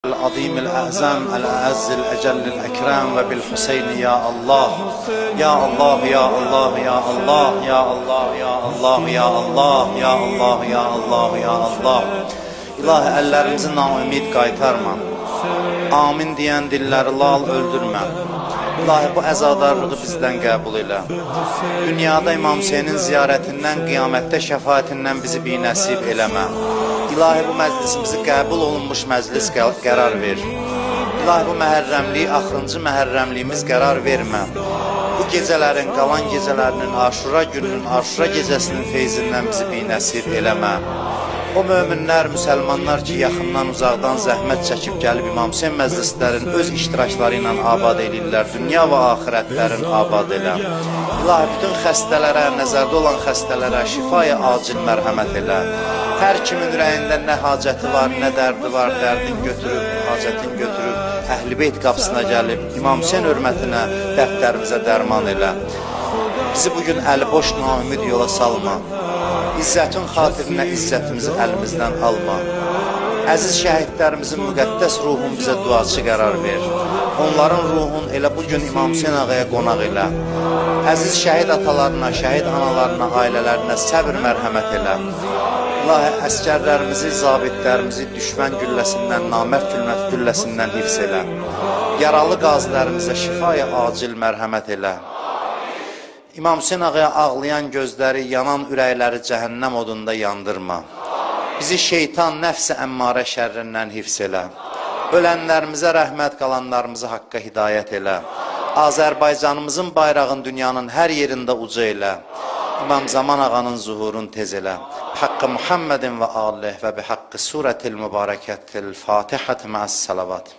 العظيم الأعظم الأعز الأجل الأكرم وبالحسين يا الله يا الله يا الله يا الله يا الله يا الله يا الله يا الله يا الله يا Allah. İlahi, əllərimizi naümid qaytarma. Amin deyən dilləri lal öldürmə. İlahi, bu əzadarlığı bizdən qəbul elə. Dünyada İmam Hüseynin ziyarətindən, qiyamətdə şəfaətindən bizi binəsib eləmə. İlahi, bu məclisimizi qəbul olunmuş məclis qərar ver. İlahi, bu məhərrəmliyi axırıncı məhərrəmliyimiz qərar vermə. Bu gecələrin, qalan gecələrinin, Aşura gününün, Aşura gecəsinin feyzindən bizi binəsib eləmə. O möminlər, müsəlmanlar ki, yaxından, uzaqdan zəhmət çəkib gəlib İmam Hüseyn məclislərin öz iştirakları ilə abad eləyirlər, dünya və axirətlərin abad elə. İlahi, bütün xəstələrə, nəzərdə olan xəstələrə şifaya acil mərhəmət elə. Hər kimin ürəyində nə hacəti var, nə dərdi var, dərdin götürüb, hacətin götürüb, Əhl-i Beyt qapısına gəlib, İmam Hüseyn hörmətinə dərdlərimizə dərman elə. Bizi bugün əli boş naümid yola salma. İzzətin xatirinə izzətimizi əlimizdən alma. Əziz şəhidlərimizin müqəddəs ruhun bizə duaçı qərar ver. Onların ruhun elə bu gün İmam Hüseyn ağaya qonaq elə. Əziz şəhid atalarına, şəhid analarına, ailələrinə səbr mərhəmət elə. İlahi, əskərlərimizi, zabitlərimizi düşmən gülləsindən, namərd gülləsindən hifz elə. Yaralı qazilərimizə şifaya acil mərhəmət elə. İmam Hüseyn ağaya ağlayan gözləri, yanan ürəkləri cəhənnəm odunda yandırma. Bizi şeytan, nəfs-i əmmarə şərrindən hifz elə. Ölənlərimizə rəhmət, qalanlarımızı haqqa hidayət elə. Azərbaycanımızın bayrağını dünyanın hər yerində uca elə. İmam Zaman ağanın zuhurunu tez elə. Haqqı Muhammedin və alih və bihaqqı surətil mübarəkətil Fatihəti mə'əs salavat.